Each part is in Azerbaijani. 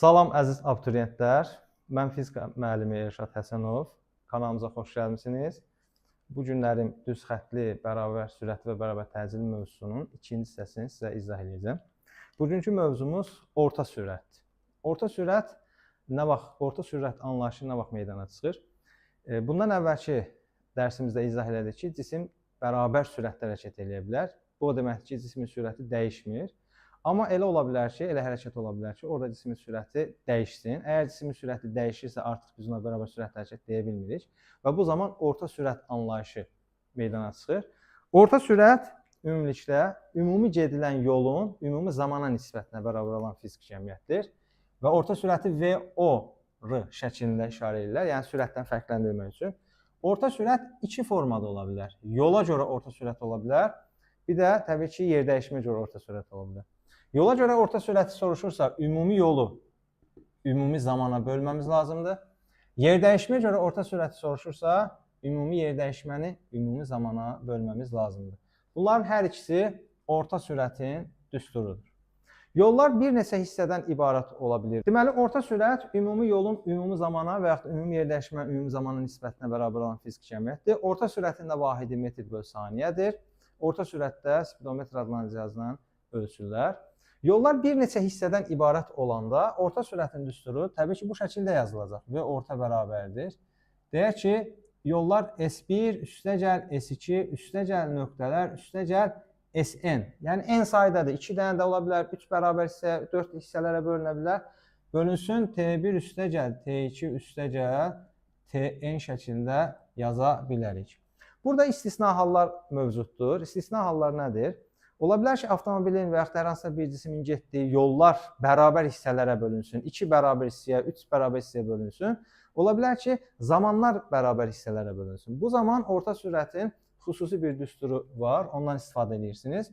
Salam əziz abituriyentlər. Mən fizika müəllimi Elşad Həsənov. Kanalımıza xoş gəlmisiniz. Bu günlərim düz xəttli, bərabər sürət və bərabər təcili mövzusunun ikinci hissəsini sizə izah edəcəm. Bugünkü mövzumuz orta sürətdir. Orta sürət nə vaxt, orta sürət anlayışı nə vaxt meydana çıxır? Bundan əvvəlki dərsimizdə izah elədik ki, cisim bərabər sürətdə hərəkət eləyə bilər. Bu o deməkdir ki, cismin sürəti dəyişmir. Amma elə ola bilər ki, elə hərəkət ola bilər ki, orada cismin sürəti dəyişsin. Əgər cismin sürəti dəyişirsə, artıq biz ona bərabər sürətlə hərəkət deyə bilmirik. Və bu zaman orta sürət anlayışı meydana çıxır. Orta sürət ümumilikdə ümumi gedilən yolun ümumi zamana nisbətinə bərabər olan fiziki kəmiyyətdir. Və orta sürəti VOR şəklində işarə edirlər, yəni sürətdən fərqləndirmək üçün. Orta sürət iki formada ola bilər. Yola görə orta sürət ola bilər. Bir də təbii ki, yer dəyişməyə görə orta sürət ola bilər. Yola görə orta sürəti soruşursa, ümumi yolu ümumi zamana bölməmiz lazımdır. Yer dəyişməyə görə orta sürəti soruşursa, ümumi yer dəyişməni ümumi zamana bölməmiz lazımdır. Bunların hər ikisi orta sürətin düsturudur. Yollar bir neçə hissədən ibarət ola bilir. Deməli, orta sürət ümumi yolun ümumi zamana və yaxud da ümumi yer dəyişmənin ümumi zamana nisbətinə bərabər olan fiziki kəmiyyətdir. Orta sürətin də vahidi metr böl saniyədir. Orta sürətdə spidometr adlanan cihazla ölçülür. Yollar bir neçə hissədən ibarət olanda orta sürətin düsturu təbii ki, bu şəkildə yazılacaq. V orta bərabərdir. Deyək ki, yollar S1, üstəgəl S2, üstəgəl nöqtələr, üstəgəl SN. Yəni N saydadır. 2 dənə də ola bilər, 3 bərabər hissə, 4 hissələrə bölünə bilər. Bölünsün T1 üstəgəl T2 üstəgəl TN şəklində yaza bilərik. Burada istisna hallar mövcuddur. İstisna hallar nədir? Ola bilər ki, avtomobilin və yaxud da hər hansısa bir cismin getdiyi yollar bərabər hissələrə bölünsün. 2 bərabər hissəyə, 3 bərabər hissəyə bölünsün. Ola bilər ki, zamanlar bərabər hissələrə bölünsün. Bu zaman orta sürətin xüsusi bir düsturu var, ondan istifadə edirsiniz.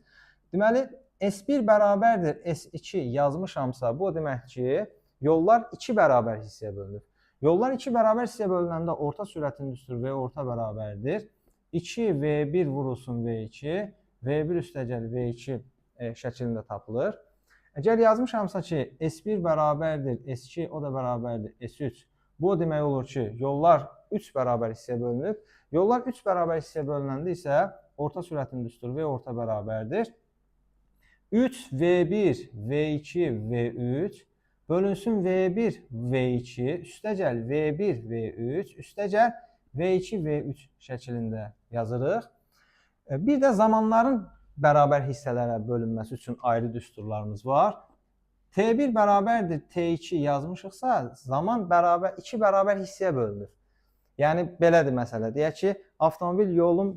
Deməli, S1 bərabərdir S2 yazmışamsa, bu o deməkdir ki, yollar 2 bərabər hissəyə bölünür. Yollar 2 bərabər hissəyə bölünəndə orta sürətin düsturu V orta bərabərdir. 2 V1 vurulsun V2, V1 üstəgəl V2 şəklində tapılır. Əgər yazmışamsa ki, S1 bərabərdir S2, o da bərabərdir S3. Bu o demək olur ki, yollar 3 bərabər hissəyə bölünüb. Yollar 3 bərabər hissəyə bölünəndə isə orta sürətin düsturu V orta bərabərdir. 3 V1, V2, V3 bölünsün V1, V2, üstəgəl V1, V3, üstəgəl V2, V3 şəklində yazırıq. Bir də zamanların bərabər hissələrə bölünməsi üçün ayrı düsturlarımız var. T1 bərabərdir T2 yazmışıqsa, zaman bərabər 2 bərabər hissəyə bölünür. Yəni belədir məsələ. Deyək ki, avtomobil yolun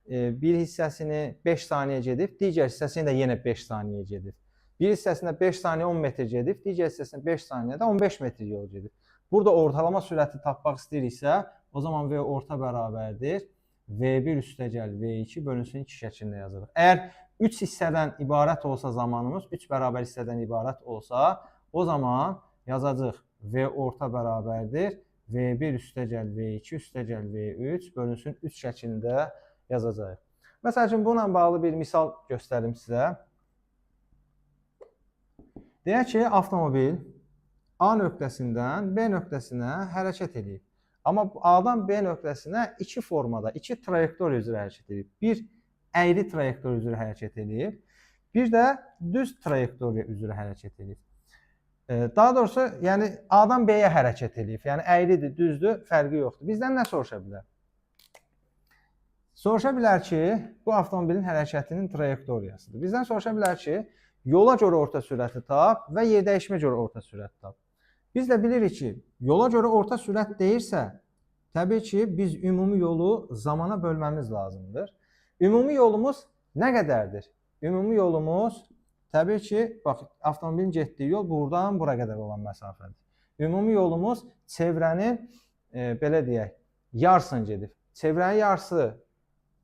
bir hissəsini 5 saniyə gedib, digər hissəsini də yenə 5 saniyə gedib. Bir hissəsində 5 saniyə 10 metr gedib, digər hissəsində 5 saniyədə 15 metr yol gedib. Burada ortalama sürəti tapmaq istəyiriksə, o zaman V orta bərabərdir V1 üstəgəl V2 bölünsün 2 şəklində yazırıq. Əgər 3 hissədən ibarət olsa zamanımız, 3 bərabər hissədən ibarət olsa, o zaman yazacağıq V orta bərabərdir V1 üstəgəl V2 üstəgəl V3 bölünsün 3 şəklində yazacağıq. Məsəl üçün, bununla bağlı bir misal göstərim sizə. Deyək ki, avtomobil A nöqtəsindən B nöqtəsinə hərəkət edib. Amma A-dan B nöqtəsinə iki formada, iki trayektoriya üzrə hərəkət edib. Bir əyri trayektoriya üzrə hərəkət edib, bir də düz trayektoriya üzrə hərəkət edib. Daha doğrusu, yəni A-dan B-yə hərəkət edib. Yəni əyridir, düzdür, fərqi yoxdur. Bizdən nə soruşa bilər? Soruşa bilər ki, bu avtomobilin hərəkətinin trayektoriyasıdır. Bizdən soruşa bilər ki, yola görə orta sürəti tap və yer dəyişmə görə orta sürət tap. Biz də bilirik ki, yola görə orta sürət deyirsə, təbii ki, biz ümumi yolu zamana bölməmiz lazımdır. Ümumi yolumuz nə qədərdir? Ümumi yolumuz təbii ki, bax, avtomobilin getdiyi yol buradan bura qədər olan məsafədir. Ümumi yolumuz çevrənin, belə deyək, yarısını gedib. Çevrənin yarısı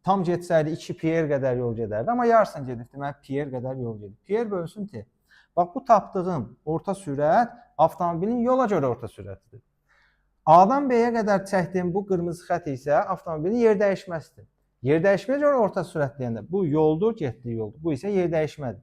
tam getsəydi 2 pier qədər yol gedərdi, amma yarısını gedib, deməli pier qədər yol gedib. Pier bölünsün T. Bax, bu tapdığım orta sürət avtomobilin yola görə orta sürətidir. A-dan B-yə qədər çəkdiyim bu qırmızı xətt isə avtomobilin yer dəyişməsidir. Yer dəyişməyə görə orta sürət deyəndə bu yoldur, getdiyi yoldur. Bu isə yer dəyişmədir.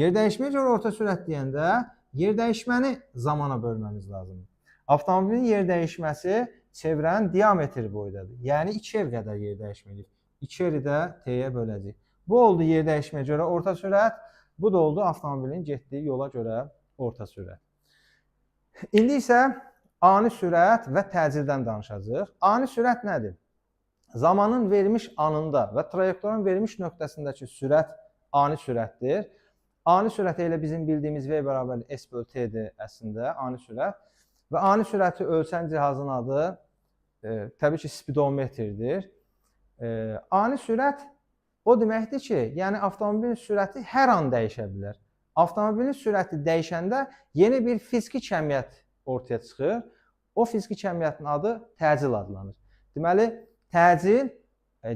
Yer dəyişməyə görə orta sürət deyəndə Yer dəyişməni zamana bölməmiz lazımdır. Avtomobilin yer dəyişməsi çevrənin diametri boydadır. Yəni 2R qədər yer dəyişməliyik. 2R-i də T-yə böləcəyik. Bu oldu yer dəyişməyə görə orta sürət, bu da oldu avtomobilin getdiyi yola görə orta sürət. İndi isə ani sürət və təcildən danışacağıq. Ani sürət nədir? Zamanın verilmiş anında və trayektorun verilmiş nöqtəsindəki sürət ani sürətdir. Ani sürət elə bizim bildiyimiz V bərabər S bölü T-dir əslində, ani sürət. Və ani sürəti ölçən cihazın adı təbii ki, spidometrdir. Ani sürət o deməkdir ki, yəni avtomobilin sürəti hər an dəyişə bilər. Avtomobilin sürəti dəyişəndə yeni bir fiziki kəmiyyət ortaya çıxır. O fiziki kəmiyyətin adı təcil adlanır. Deməli, təcil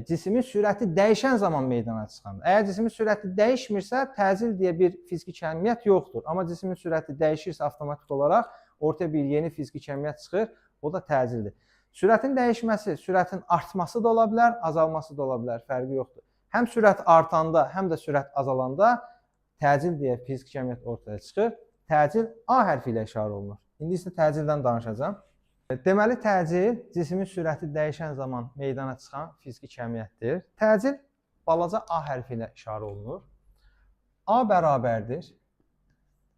cismin sürəti dəyişən zaman meydana çıxandır. Əgər cismin sürəti dəyişmirsə, təcil deyə bir fiziki kəmiyyət yoxdur. Amma cismin sürəti dəyişirsə avtomatik olaraq ortaya bir yeni fiziki kəmiyyət çıxır, o da təcildir. Sürətin dəyişməsi, sürətin artması da ola bilər, azalması da ola bilər, fərqi yoxdur. Həm sürət artanda, həm də sürət azalanda təcil deyə fiziki kəmiyyət ortaya çıxır. Təcil A hərfi ilə işarə olunur. İndi isə təcildən danışacağam. Deməli, təcil cismin sürəti dəyişən zaman meydana çıxan fiziki kəmiyyətdir. Təcil balaca A hərfi ilə işarə olunur. A bərabərdir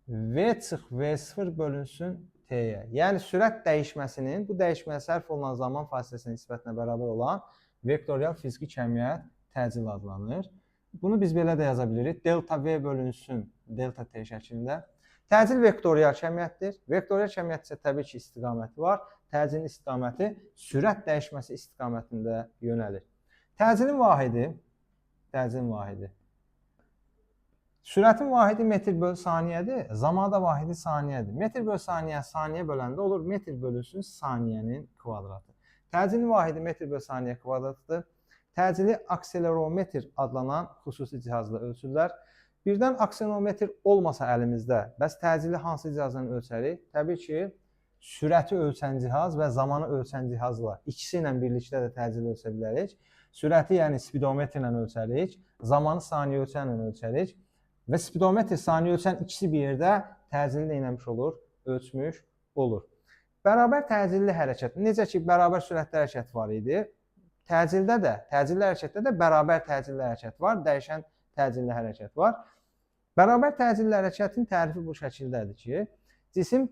V çıx V0 bölünsün T-yə. Yəni sürət dəyişməsinin bu dəyişməyə sərf olunan zaman fasiləsinə nisbətinə bərabər olan vektorial fiziki kəmiyyət təcil adlanır. Bunu biz belə də yaza bilirik. Delta V bölünsün delta T şəklində. Təcil vektorial kəmiyyətdir. Vektorial kəmiyyət isə təbii ki, istiqaməti var. Təcilin istiqaməti sürət dəyişməsi istiqamətində yönəlir. Təcilin vahidi. Sürətin vahidi metr bölü saniyədir, zamanda vahidi saniyədir. Metr bölü saniyə saniyə böləndə olur metr bölünsün saniyənin kvadratı. Təcilin vahidi metr bölü saniyə kvadratıdır. Təcili akselerometr adlanan xüsusi cihazla ölçürlər. Birdən akselerometr olmasa əlimizdə, bəs təcili hansı cihazla ölçərik? Təbii ki, sürəti ölçən cihaz və zamanı ölçən cihazla ikisi ilə birlikdə də təcili ölçə bilərik. Sürəti yəni spidometrlə ölçərik, zamanı saniyə ölçənlə ölçərik və spidometr, saniyə ölçən ikisi bir yerdə təcili nə etmiş olur? Ölçmüş olur. Bərabər təcilli hərəkət. Necə ki, bərabər sürətli hərəkət var idi, təcildə də, təcilli hərəkətdə də bərabər təcilli hərəkət var, dəyişən təcilli hərəkət var. Bərabər təcilli hərəkətin tərifi bu şəkildədir ki, cisim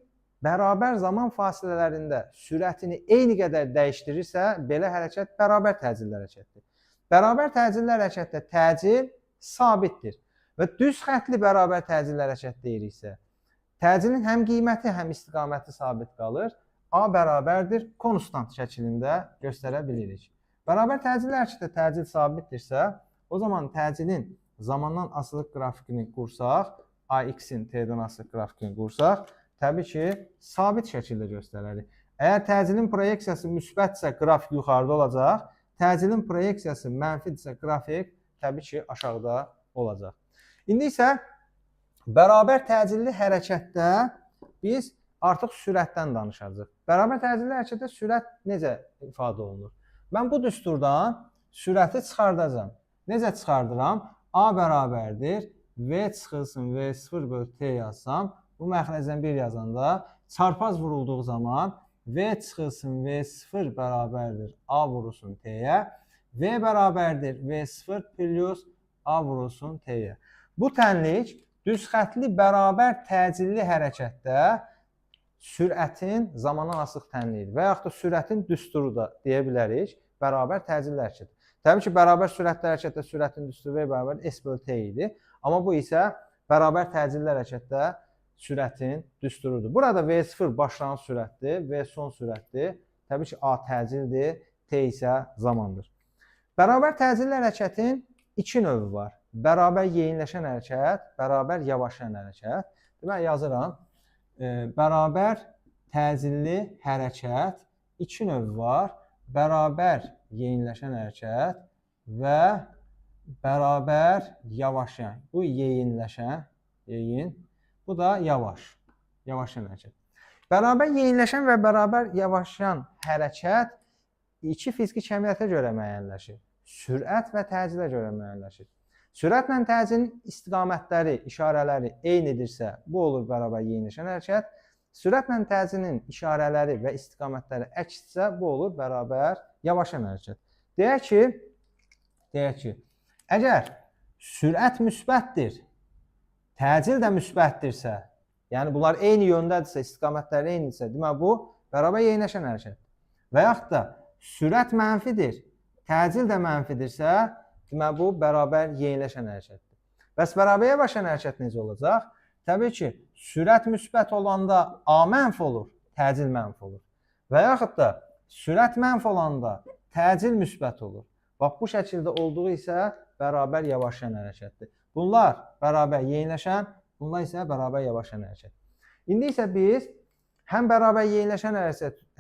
bərabər zaman fasilələrində sürətini eyni qədər dəyişdirirsə, belə hərəkət bərabər təcilli hərəkətdir. Bərabər təcilli hərəkətdə təcil sabitdir və düz xətli bərabər təcilli hərəkət deyiriksə, təcilin həm qiyməti, həm istiqaməti sabit qalır. A bərabərdir konstant şəklində göstərə bilirik. Bərabər təcilli hərəkətdə təcil sabitdirsə, o zaman təcilin zamandan asılıq qrafikini qursaq, AX-in T-dən asılıq qrafikini qursaq, təbii ki, sabit şəkildə göstərərik. Əgər təcilin proyeksiyası müsbətsə, qrafik yuxarıda olacaq, təcilin proyeksiyası mənfidirsə, qrafik təbii ki, aşağıda olacaq. İndi isə bərabər təcilli hərəkətdə biz artıq sürətdən danışacağıq. Bərabər təcilli hərəkətdə sürət necə ifadə olunur? Mən bu düsturdan sürəti çıxardacağam. Necə çıxardıram? A bərabərdir V çıxılsın V0 bölü T yazsam, bu məxrəcdən 1 yazanda çarpaz vurulduğu zaman V çıxılsın V0 bərabərdir A vurulsun T-yə, V bərabərdir V0 plus A vurulsun T-yə. Bu tənlik düz xətli bərabər təcilli hərəkətdə sürətin zamandan asılıq tənliyidir və yaxud da sürətin düsturu da deyə bilərik bərabər təcilli hərəkət. Təbii ki, bərabər sürətli hərəkətdə sürətin düsturu V bərabər S bölü T idi. Amma bu isə bərabər təcilli hərəkətdə sürətin düsturudur. Burada V0 başlanğıc sürətdir, V son sürətdir. Təbii ki, A təcildir, T isə zamandır. Bərabər təcilli hərəkətin iki növü var. Bərabər yeyinləşən hərəkət, bərabər yavaşlayan hərəkət. Deməli, yazıram. Bərabər təcilli hərəkət iki növü var. Bərabər yeyinləşən hərəkət və bərabər yavaşlayan. Bu yeyinləşən, bu da yavaşlayan hərəkət. Bərabər yeyinləşən və bərabər yavaşlayan hərəkət iki fiziki kəmiyyətə görə müəyyənləşir. Sürət və təcilə görə müəyyənləşir. Sürətlə təcilin istiqamətləri, işarələri eynidirsə, bu olur bərabər yeniləşən hərəkət. Sürətlə təcilin işarələri və istiqamətləri əksdirsə, bu olur bərabər yavaşan hərəkət. Deyək ki, əgər sürət müsbətdir, təcil də müsbətdirsə, yəni bunlar eyni yöndədirsə, istiqamətləri eynidirsə, deməli bu bərabər yeniləşən hərəkətdir. Və yaxud da sürət mənfidir, təcil də mənfidirsə, deməli bu bərabər yeniləşən hərəkətdir. Bəs bərabər yavaşan hərəkət necə olacaq? Təbii ki, sürət müsbət olanda A mənfi olur, təcil mənfi olur. Və yaxud da sürət mənfi olanda təcil müsbət olur. Bax, bu şəkildə olduğu isə bərabər yavaşlayan hərəkətdir. Bunlar bərabər yeniləşən, bunlar isə bərabər yavaşlayan hərəkət. İndi isə biz həm bərabər yeniləşən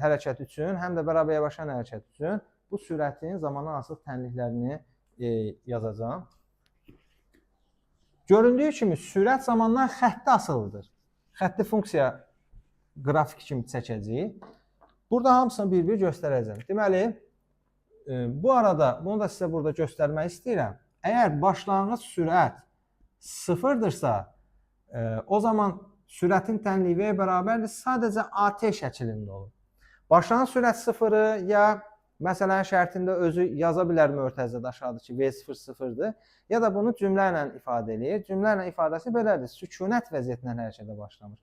hərəkət üçün, həm də bərabər yavaşlayan hərəkət üçün bu sürətin zamandan asılı tənliklərini yazacağam. Göründüyü kimi sürət zamandan xətti asılıdır. Xətti funksiya qrafik kimi çəkəcəyik. Burada hamısını bir-bir göstərəcəm. Deməli, bu arada bunu da sizə burada göstərmək istəyirəm. Əgər başlanğıc sürət sıfırdırsa, o zaman sürətin tənliyi V bərabərdir, sadəcə AT şəklində olur. Başlanğıc sürət sıfırı ya məsələnin şərtində özü yaza bilər mötərizədə aşağıda ki, V0 sıfırdır. Ya da bunu cümlə ilə ifadə eləyir. Cümlə ilə ifadəsi belədir. Sükunət vəziyyətindən hərəkətə başlamış.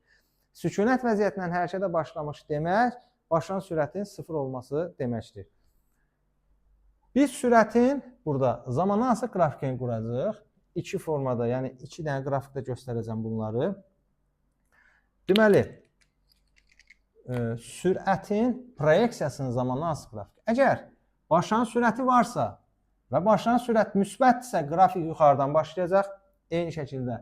Sükunət vəziyyətindən hərəkətə başlamış demək, başlanğıc sürətin sıfır olması deməkdir. Biz sürətin burada zamandan asılı qrafikini quracağıq. İki formada, yəni iki dənə qrafikdə göstərəcəm bunları. Deməli, sürətin proyeksiyasının zamandan asılı qrafik. Əgər başlanğıc sürəti varsa və başlanğıc sürət müsbətdirsə, qrafik yuxarıdan başlayacaq. Eyni şəkildə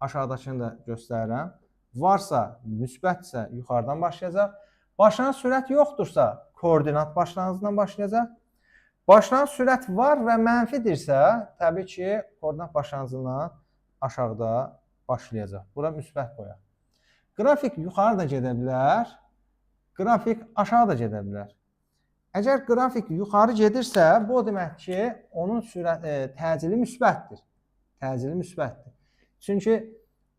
aşağıdakını da göstərirəm. Varsa, müsbətdirsə yuxarıdan başlayacaq. Başlanğıc sürət yoxdursa, koordinat başlanğıcından başlayacaq. Başlanğıc sürət var və mənfidirsə, təbii ki, koordinat başlanğıcından aşağıda başlayacaq. Bura müsbət qoyaq. Qrafik yuxarı da gedə bilər, qrafik aşağı da gedə bilər. Əgər qrafik yuxarı gedirsə, bu o demək ki, onun sürət, təcili müsbətdir. Təcili müsbətdir. Çünki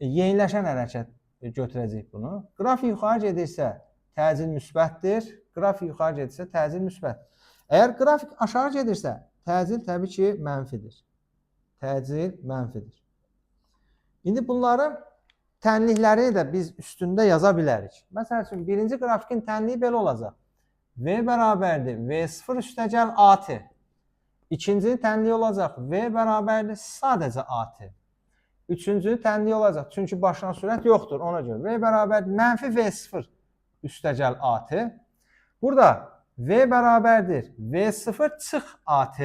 yeniləşən hərəkət götürəcəyik bunu. Qrafik yuxarı gedirsə, təcil müsbətdir. Qrafik yuxarı gedirsə, təcil müsbətdir. Əgər qrafik aşağı gedirsə, təcil təbii ki, mənfidir. Təcil mənfidir. İndi bunların tənliklərini də biz üstündə yaza bilərik. Məsəl üçün, birinci qrafikin tənliyi belə olacaq. V bərabərdir V0 üstəgəl AT. İkincinin tənliyi olacaq V bərabərdir sadəcə AT. Üçüncünün tənliyi olacaq, çünki başlanğıc sürət yoxdur, ona görə V bərabərdir mənfi V0 üstəgəl AT. Burada V bərabərdir V0 çıx AT.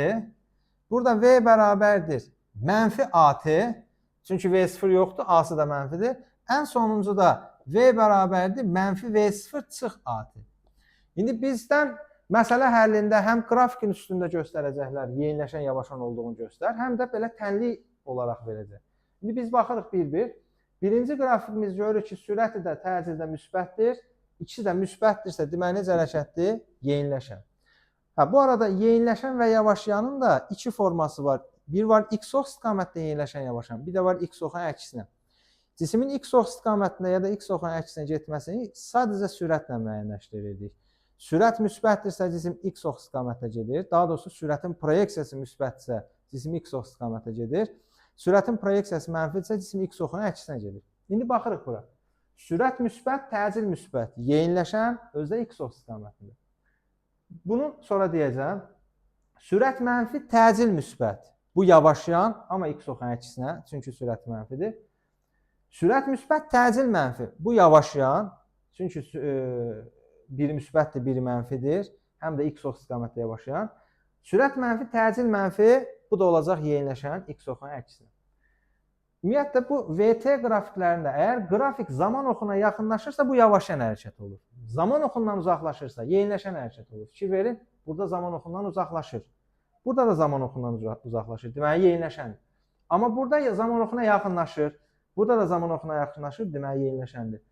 Burada V bərabərdir mənfi AT. Çünki V0 yoxdur, A-sı da mənfidir. Ən sonuncu da V bərabərdir mənfi V0 çıx AT. İndi bizdən məsələ həllində həm qrafikin üstündə göstərəcəklər, yeniləşən, yavaşan olduğunu göstər, həm də belə tənlik olaraq verəcək. İndi biz baxırıq bir-bir. Birinci qrafikimiz görürük ki, sürəti də təcil də müsbətdir. İkisi də müsbətdirsə, deməli necə hərəkətdir? Yeniləşən. Hə, bu arada yeniləşən və yavaşlayanın da iki forması var. Bir var x ox istiqamətdə yeniləşən, yavaşlayan, bir də var x oxun əksinə. Cismin x ox istiqamətində ya da x oxun əksinə getməsini sadəcə sürətlə müəyyənləşdirirdik. Sürət müsbətdirsə, cisim x ox istiqamətdə gedir. Daha doğrusu, sürətin proyeksiyası müsbətdirsə, cisim x ox istiqamətdə gedir. Sürətin proyeksiyası mənfidirsə, cisim x oxunun əksinə gedir. İndi baxırıq bura. Sürət müsbət, təcil müsbət, yeniləşən özdə x ox istiqamətində. Bunu sonra deyəcəm. Sürət mənfi, təcil müsbət. Bu yavaşlayan, amma x oxunun əksinə, çünki sürət mənfidir. Sürət müsbət, təcil mənfi. Bu yavaşlayan, çünki biri müsbətdir, biri mənfidir. Həm də x ox istiqamətdə yavaşlayan. Sürət mənfi, təcil mənfi, bu da olacaq yeniləşən x oxunun əksinə. Ümumiyyətlə, bu VT qrafiklərində əgər qrafik zaman oxuna yaxınlaşırsa, bu yavaşlayan hərəkət olur. Zaman oxundan uzaqlaşırsa, yeniləşən hərəkət olur. Fikir verin, burada zaman oxundan uzaqlaşır. Burada da zaman oxundan uzaqlaşır. Deməli, yeniləşəndir. Amma burada zaman oxuna yaxınlaşır. Burada da zaman oxuna yaxınlaşır, deməli, yeniləşəndir.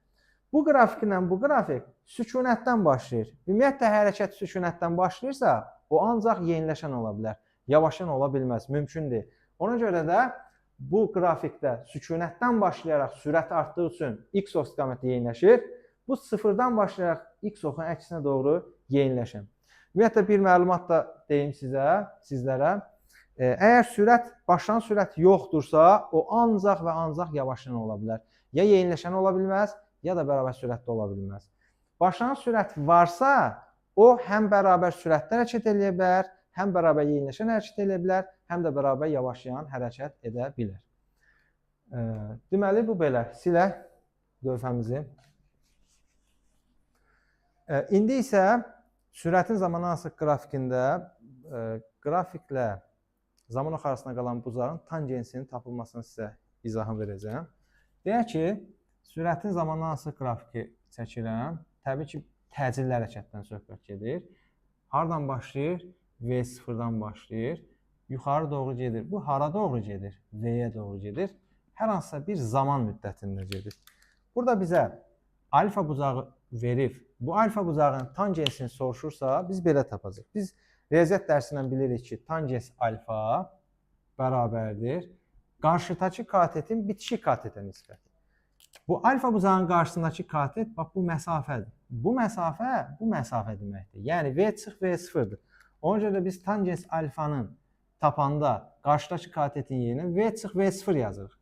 Bu qrafiklə bu qrafik sükunətdən başlayır. Ümumiyyətlə, hərəkət sükunətdən başlayırsa, o ancaq yeniləşən ola bilər. Yavaşlayan ola bilməz, mümkün deyil. Ona görə də Bu qrafikdə sükunətdən başlayaraq sürət artdığı üçün x ox istiqaməti yeyinləşir. Bu sıfırdan başlayaraq x oxun əksinə doğru yeyinləşir. Ümumiyyətlə bir məlumat da deyim sizə, sizlərə. Əgər sürət, başlanan sürət yoxdursa, o ancaq və ancaq yavaşlayan ola bilər. Ya yeyinləşən ola bilməz, ya da bərabər sürətdə ola bilməz. Başlanan sürət varsa, o həm bərabər sürətdə hərəkət eləyə bilər, həm bərabər yeyinləşən hərəkət eləyə bilər, həm də bərabər yavaşlayan hərəkət edə bilər. Deməli, bu belə. Silək lövhəmizi. İndi isə sürətin zamana asılı qrafikində qrafiklə zaman oxu arasında qalan bucağın tangensinin tapılmasını sizə izahını verəcəm. Deyək ki, sürətin zamandan asılı qrafiki çəkirəm. Təbii ki, təcilli hərəkətdən söhbət gedir. Hardan başlayır? V0-dan başlayır. Yuxarı doğru gedir. Bu hara doğru gedir? V-yə doğru gedir. Hər hansısa bir zaman müddətində gedir. Burada bizə alfa bucağı verib, bu alfa bucağının tangensini soruşursa, biz belə tapacağıq. Biz riyaziyyat dərsindən bilirik ki, tangens alfa bərabərdir qarşıdakı katetin bitişik katetə nisbəti. Bu alfa bucağının qarşısındakı katet, bax bu məsafədir. Bu məsafə, bu məsafə deməkdir. Yəni V çıx V0-dır. Ona görə də biz tangens alfanın tapanda qarşıdakı katetin yerinə V çıx V0 yazırıq.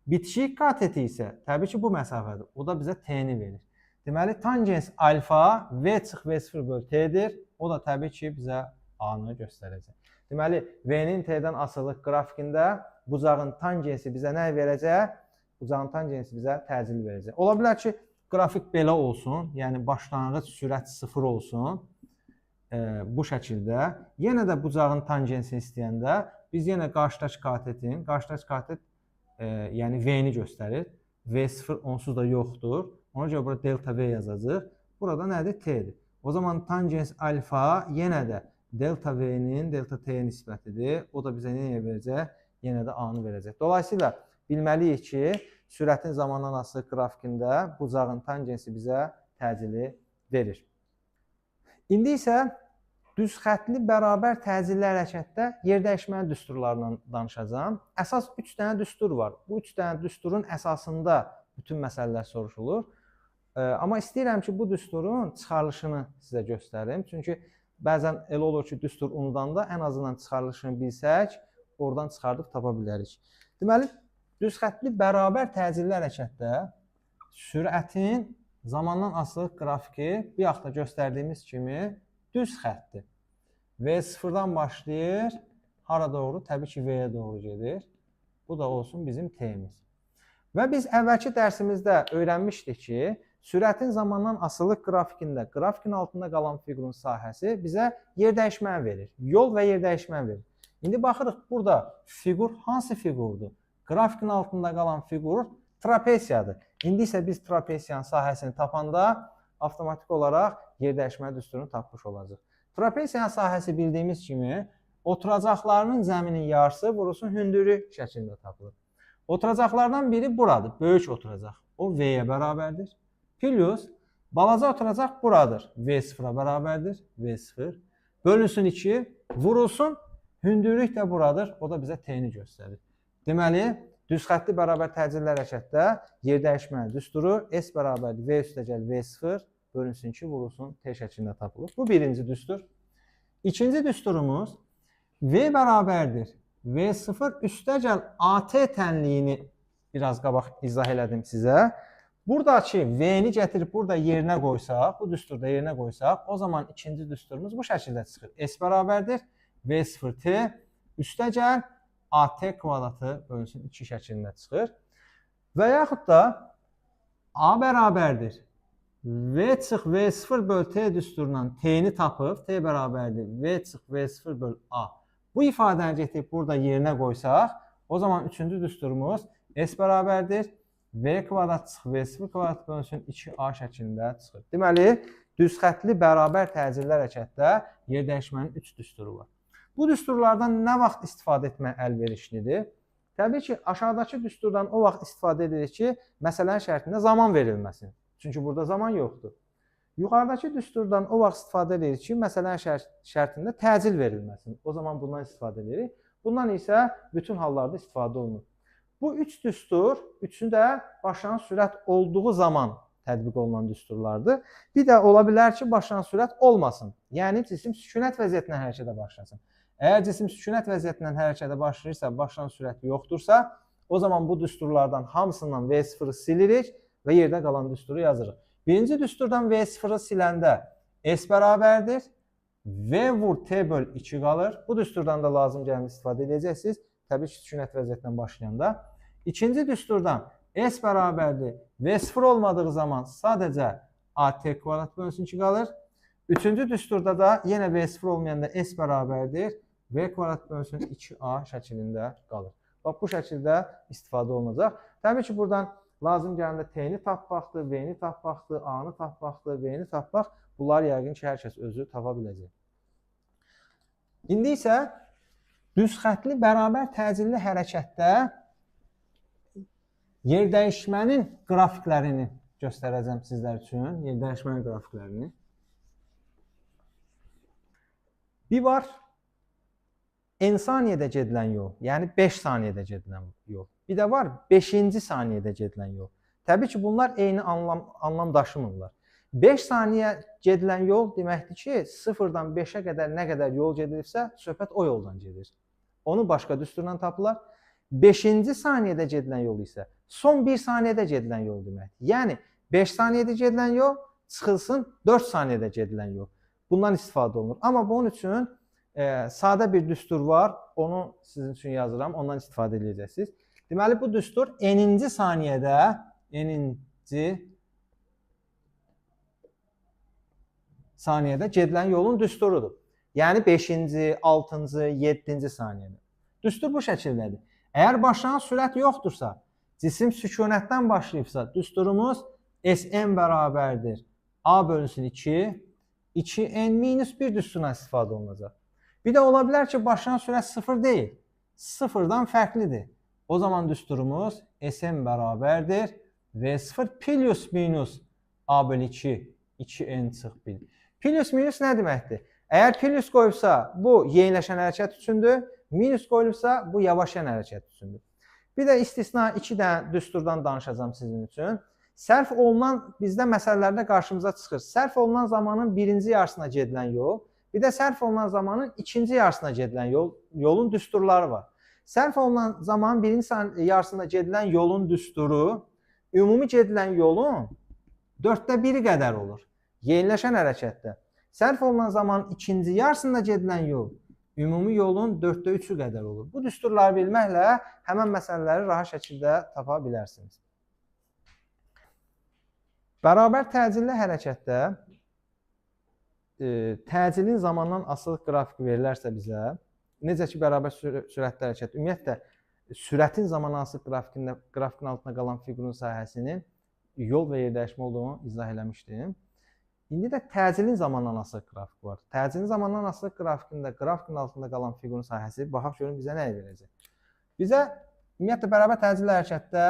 Bitişik kateti isə təbii ki, bu məsafədir. O da bizə T-ni verir. Deməli, tangens alfa V çıx V0 böl T-dir. O da təbii ki, bizə A-nı göstərəcək. Deməli, V-nin T-dən asılılıq qrafikində bucağın tangensi bizə nə verəcək? Bucağın tangensi bizə təcili verəcək. Ola bilər ki, qrafik belə olsun, yəni başlanğıc sürət 0 olsun bu şəkildə. Yenə də bucağın tangensini istəyəndə biz yenə qarşıdakı katetin, qarşıdakı katet yəni V-ni göstərir. V0 onsuz da yoxdur. Ona görə burada delta V yazacağıq. Burada nədir? T-dir. O zaman tangens alfa yenə də delta V-nin delta T-yə nisbətidir. O da bizə nə verəcək? Yenə də A-nı verəcək. Dolayısıyla bilməliyik ki, sürətin zamandan asılı qrafikində bucağın tangensi bizə təcili verir. İndi isə düz xəttli bərabər təcilli hərəkətdə yer dəyişmənin düsturlarından danışacağam. Əsas 3 dənə düstur var. Bu 3 dənə düsturun əsasında bütün məsələlər soruşulur. Amma istəyirəm ki, bu düsturun çıxarılışını sizə göstərim. Çünki bəzən elə olur ki, düstur unudanda ən azından çıxarılışını bilsək, oradan çıxardıb tapa bilərik. Deməli, düz xəttli bərabər təcilli hərəkətdə sürətin zamandan asılı qrafiki bu yaxda göstərdiyimiz kimi düz xəttdir. V0-dan başlayır, hara doğru? Təbii ki, V-yə doğru gedir. Bu da olsun bizim T-miz. Və biz əvvəlki dərsimizdə öyrənmişdik ki, sürətin zamandan asılı qrafikində, qrafikin altında qalan fiqurun sahəsi bizə yer dəyişməni verir. Yol və yer dəyişməni verir. İndi baxırıq, burada fiqur hansı fiqurdur? Qrafikin altında qalan fiqur trapesiyadır. İndi isə biz trapesiyanın sahəsini tapanda avtomatik olaraq yer dəyişmə düsturunu tapmış olacaq. Trapesiyanın sahəsi bildiyimiz kimi oturacaqlarının zəminin yarısı vurulsun hündürlük şəklində tapılır. Oturacaqlardan biri buradır, böyük oturacaq. O V-yə bərabərdir. Plus balaca oturacaq buradır. V0-a bərabərdir. V0 bölünsün 2, vurulsun hündürlük də buradır. O da bizə T-ni göstərir. Deməli, düz xəttli bərabər təcilli hərəkətdə yer dəyişmə düsturu S bərabərdir V üstəgəl V0 bölünsün 2 vurulsun T şəklində tapılır. Bu birinci düstur. İkinci düsturumuz V bərabərdir V0 üstəgəl AT tənliyini biraz qabaq izah elədim sizə. Buradakı V-ni gətirib burada yerinə qoysaq, bu düsturda yerinə qoysaq, o zaman ikinci düsturumuz bu şəkildə çıxır. S bərabərdir V0T üstəgəl AT kvadratı bölünsün 2 şəklində çıxır. Və yaxud da A bərabərdir V çıx V0 böl T düsturundan T-ni tapıb, T bərabərdir V çıx V0 böl A. Bu ifadəni getirib burada yerinə qoysaq, o zaman üçüncü düsturumuz S bərabərdir V kvadrat çıx V0 kvadrat bölünsün 2A şəklində çıxır. Deməli, düz xəttli bərabər təcilli hərəkətdə yer dəyişmənin 3 düsturu var. Bu düsturlardan nə vaxt istifadə etmək əlverişlidir? Təbii ki, aşağıdakı düsturdan o vaxt istifadə edirik ki, məsələnin şərtində zaman verilməsin. Çünki burada zaman yoxdur. Yuxarıdakı düsturdan o vaxt istifadə edirik ki, məsələnin şərtində təcil verilməsin. O zaman bundan istifadə edirik. Bundan isə bütün hallarda istifadə olunur. Bu 3 düstur, üçü də başlayan sürət olduğu zaman tətbiq olunan düsturlardır. Bir də ola bilər ki, başlayan sürət olmasın. Yəni cisim sükunət vəziyyətindən hərəkətə başlasın. Əgər cisim sükunət vəziyyətindən hərəkətə başlayırsa, başlayan sürət yoxdursa, o zaman bu düsturlardan hamısından V0-ı silirik və yerdə qalan düsturu yazırıq. Birinci düsturdan V0-ı siləndə S bərabərdir. V vur T böl 2 qalır. Bu düsturdan da lazım gələn istifadə edəcəksiniz. Təbii ki, sükunət vəziyyətindən başlayanda. İkinci düsturdan S bərabərdir. V0 olmadığı zaman sadəcə AT kvadrat bölünsün 2 qalır. Üçüncü düsturda da yenə V0 olmayanda S bərabərdir. V kvadrat bölünsün 2A şəklində qalır. Bax, bu şəkildə istifadə olunacaq. Təbii ki, buradan lazım gələndə T-ni tapmaqdır, V-ni tapmaqdır, A-nı tapmaqdır, V-ni tapmaq. Bunlar yəqin ki, hər kəs özü tapa biləcək. İndi isə düz xətli bərabər təcilli hərəkətdə yerdəyişmənin qrafiklərini göstərəcəm sizlər üçün. Yerdəyişmənin qrafiklərini. Bir var n saniyədə gedilən yol, yəni 5 saniyədə gedilən yol. Bir də var 5-ci saniyədə gedilən yol. Təbii ki, bunlar eyni anlam daşımırlar. 5 saniyə gedilən yol deməkdir ki, 0-dan 5-ə qədər nə qədər yol gedilibsə, söhbət o yoldan gedir. Onu başqa düsturla tapırlar. 5-ci saniyədə gedilən yol isə son 1 saniyədə gedilən yol deməkdir. Yəni 5 saniyədə gedilən yol çıxılsın 4 saniyədə gedilən yol. Bundan istifadə olunur. Amma bunun üçün sadə bir düstur var. Onu sizin üçün yazıram. Ondan istifadə edəcəksiniz. Deməli, bu düstur n-inci saniyədə n-inci saniyədə gedilən yolun düsturudur. Yəni 5-ci, 6-cı, 7-ci saniyədə. Düstur bu şəkildədir. Əgər başlayan sürət yoxdursa, cisim sükunətdən başlayıbsa, düsturumuz Sn bərabərdir A bölünsün 2, 2n minus 1 düsturundan istifadə olunacaq. Bir də ola bilər ki, başlayan sürət 0 deyil, 0-dan fərqlidir. O zaman düsturumuz Sn bərabərdir V0 plus minus A bölü 2, 2n çıx 1. Plus minus nə deməkdir? Əgər plus qoyubsa, bu yeniləşən hərəkət üçündür. Minus qoyulubsa, bu yavaşlayan hərəkət üçündür. Bir də istisna 2 dənə düsturdan danışacağam sizin üçün. Sərf olunan bizdə məsələlərdə qarşımıza çıxır. Sərf olunan zamanın birinci yarısına gedilən yol, bir də sərf olunan zamanın ikinci yarısına gedilən yolun düsturları var. Sərf olunan zamanın birinci yarısına gedilən yolun düsturu ümumi gedilən yolun 1/4 qədər olur. Yeniləşən hərəkətdə. Sərf olunan zamanın ikinci yarısında gedilən yol ümumi yolun 3/4 qədər olur. Bu düsturları bilməklə həmən məsələləri rahat şəkildə tapa bilərsiniz. Bərabər təcilli hərəkətdə təcilin zamandan asılı qrafik verilərsə bizə, necə ki bərabər sürətli hərəkət, ümumiyyətlə sürətin zamandan asılı qrafikində qrafikin altında qalan fiqurun sahəsinin yol və yerdəyişmə olduğunu izah eləmişdim. İndi də təcilin zamandan asılı qrafik var. Təcilin zamandan asılı qrafikində qrafikin altında qalan fiqurun sahəsi, baxaq görün bizə nə verəcək. Bizə ümumiyyətlə bərabər təcilli hərəkətdə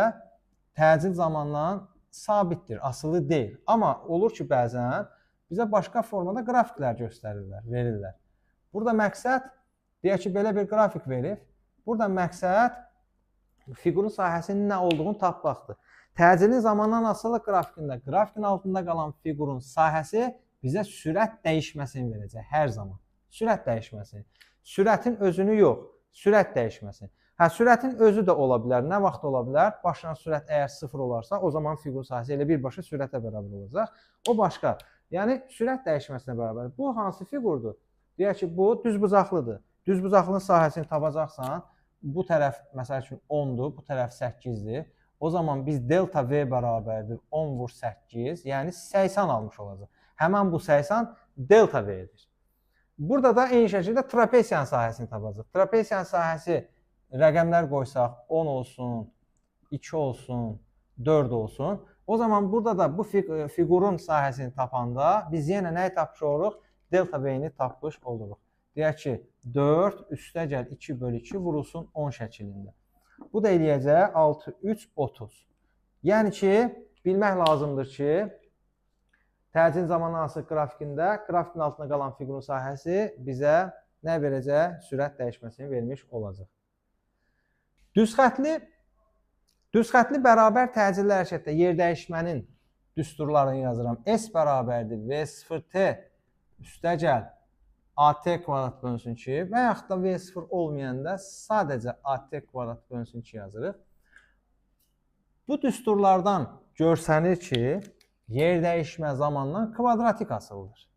təcil zamandan sabitdir, asılı deyil. Amma olur ki, bəzən bizə başqa formada qrafiklər göstərirlər, verirlər. Burada məqsəd, deyək ki, belə bir qrafik verib. Burada məqsəd fiqurun sahəsinin nə olduğunu tapmaqdır. Təcilin zamandan asılı qrafikində qrafikin altında qalan fiqurun sahəsi bizə sürət dəyişməsini verəcək hər zaman. Sürət dəyişməsini. Sürətin özünü yox, sürət dəyişməsini. Hə, sürətin özü də ola bilər. Nə vaxt ola bilər? Başlayan sürət əgər 0 olarsa, o zaman fiqurun sahəsi elə birbaşa sürətə bərabər olacaq. O başqa. Yəni sürət dəyişməsinə bərabər. Bu hansı fiqurdur? Deyək ki, bu düzbucaqlıdır. Düzbucaqlının sahəsini tapacaqsan, bu tərəf məsəl üçün 10-dur, bu tərəf 8-dir. O zaman biz delta V bərabərdir 10 vur 8, yəni 80 almış olacaq. Həmən bu 80 delta V-dir. Burada da eyni şəkildə trapesiyanın sahəsini tapacaq. Trapesiyanın sahəsi rəqəmlər qoysaq 10 olsun, 2 olsun, 4 olsun. O zaman burada da bu fiqurun sahəsini tapanda biz yenə nəyi tapmış oluruq? Delta V-ni tapmış oluruq. Deyək ki, 4 üstə gəl 2 bölü 2 vurulsun 10 şəklində. Bu da eləyəcək 6, 3, 30. Yəni ki, bilmək lazımdır ki, təcil zamanı asılı qrafikində qrafikin altında qalan fiqurun sahəsi bizə nə verəcək? Sürət dəyişməsini vermiş olacaq. Düz xətli Düz xətli bərabər təcilli hərəkətdə yer dəyişmənin düsturlarını yazıram. S bərabərdir V0T üstəgəl AT kvadrat bölünsün 2 və yaxud da V0 olmayanda sadəcə AT kvadrat bölünsün 2 yazırıq. Bu düsturlardan görsənir ki, yer dəyişmə zamandan kvadratik asılıdır.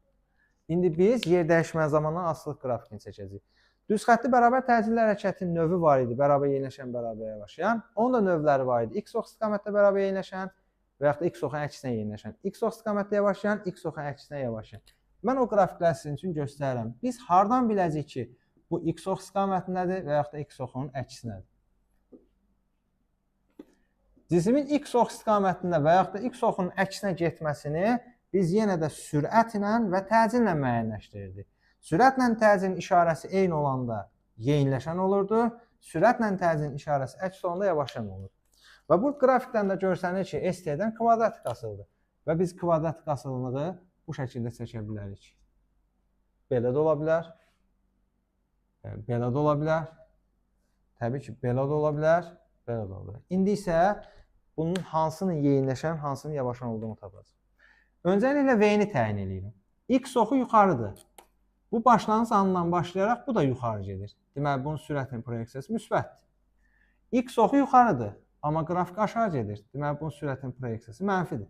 İndi biz yer dəyişmə zamandan asılıq qrafikini çəkəcəyik. Düz xətli bərabər təcilli hərəkətin növü var idi, bərabər yeniləşən, bərabər yavaşlayan. Onun da növləri var idi. X ox istiqamətdə bərabər yeniləşən və yaxud da X oxun əksinə yeniləşən. X ox istiqamətdə yavaşlayan, X oxun əksinə yavaşlayan. Mən o qrafikləri sizin üçün göstərirəm. Biz hardan biləcəyik ki, bu X ox istiqamətindədir və yaxud da X oxunun əksinədir? Cismin X ox istiqamətində və yaxud da X oxunun əksinə getməsini biz yenə də sürətlə və təcillə müəyyənləşdirirdik. Sürətlə təcilin işarəsi eyni olanda yeniləşən olurdu, sürətlə təcilin işarəsi əks olanda yavaşlayan olurdu. Və bu qrafikdən də görsənir ki, ST-dən kvadratik asılıdır. Və biz kvadratik asılılığı bu şəkildə çəkə bilərik. Belə də ola bilər, belə də ola bilər, təbii ki, belə də ola bilər, belə də ola bilər. İndi isə bunun hansının yeniləşən, hansının yavaşlayan olduğunu tapacağıq. Öncəliklə V-ni təyin eləyirəm. X oxu yuxarıdır. Bu başlanğıc anından başlayaraq bu da yuxarı gedir. Deməli, bunun sürətin proyeksiyası müsbətdir. X oxu yuxarıdır, amma qrafik aşağı gedir. Deməli, bunun sürətin proyeksiyası mənfidir.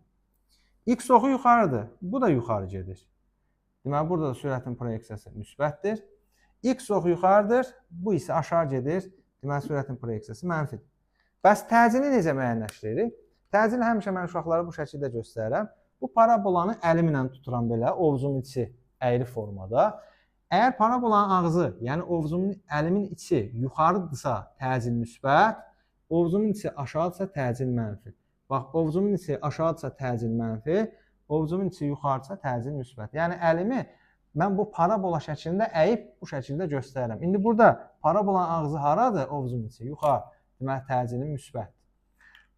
X oxu yuxarıdır, bu da yuxarı gedir. Deməli, burada da sürətin proyeksiyası müsbətdir. X oxu yuxarıdır, bu isə aşağı gedir. Deməli, sürətin proyeksiyası mənfidir. Bəs təcili necə müəyyənləşdiririk? Təcili həmişə mən uşaqlara bu şəkildə göstərirəm. Bu parabolanı əlimlə tuturam belə, ovcumun içi əyri formada. Əgər parabolanın ağzı, yəni ovcumun əlimin içi yuxarıdırsa təcil müsbət, ovcumun içi aşağıdırsa təcil mənfi. Bax, ovcumun içi aşağıdırsa təcil mənfi, ovcumun içi yuxarıdırsa təcil müsbət. Yəni əlimi mən bu parabola şəklində əyib bu şəkildə göstərirəm. İndi burada parabolanın ağzı haradır? Ovcumun içi yuxarı. Deməli, təcilin müsbətdir.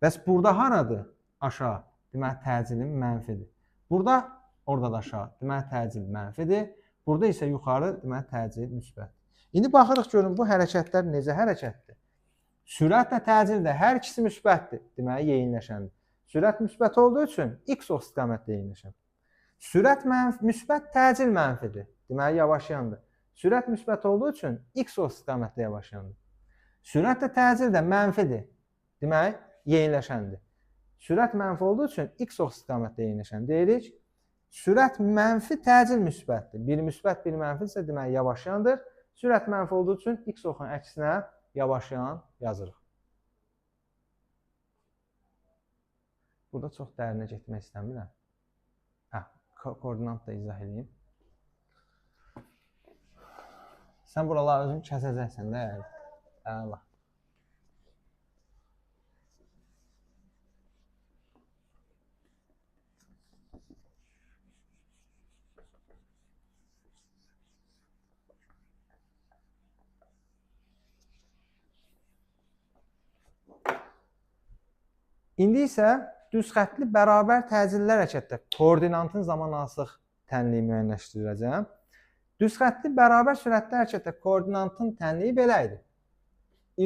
Bəs burada haradır? Aşağı. Deməli, təcilin mənfidir. Burada, orada da aşağı. Deməli, təcil mənfidir. Burada isə yuxarı, deməli, təcil müsbətdir. İndi baxırıq görün, bu hərəkətlər necə hərəkətdir? Sürətlə təcil də hər ikisi müsbətdir. Deməli, yeyinləşəndir. Sürət müsbət olduğu üçün X ox istiqamətdə yeyinləşən. Sürət müsbət, təcil mənfidir. Deməli, yavaşlayandır. Sürət müsbət olduğu üçün X ox istiqamətdə yavaşlayandır. Sürət də təcil də mənfidir. Deməli, yeyinləşəndir. Sürət mənfi olduğu üçün X ox istiqamətdə yeyinləşən deyirik. Sürət mənfi, təcil müsbətdir. Bir müsbət, bir mənfidirsə, deməli, yavaşlayandır. Sürət mənfi olduğu üçün X oxun əksinə yavaşlayan yazırıq. Burada çox dərinə getmək istəmirəm. Hə, koordinat da izah edeyim. Sən buraları özün kəsəcəksən də. Əla. İndi isə düz xətli bərabər təcilli hərəkətdə koordinatın zaman asılıq tənliyi müəyyənləşdiriləcəm. Düz xətli bərabər sürətli hərəkətdə koordinatın tənliyi belə idi.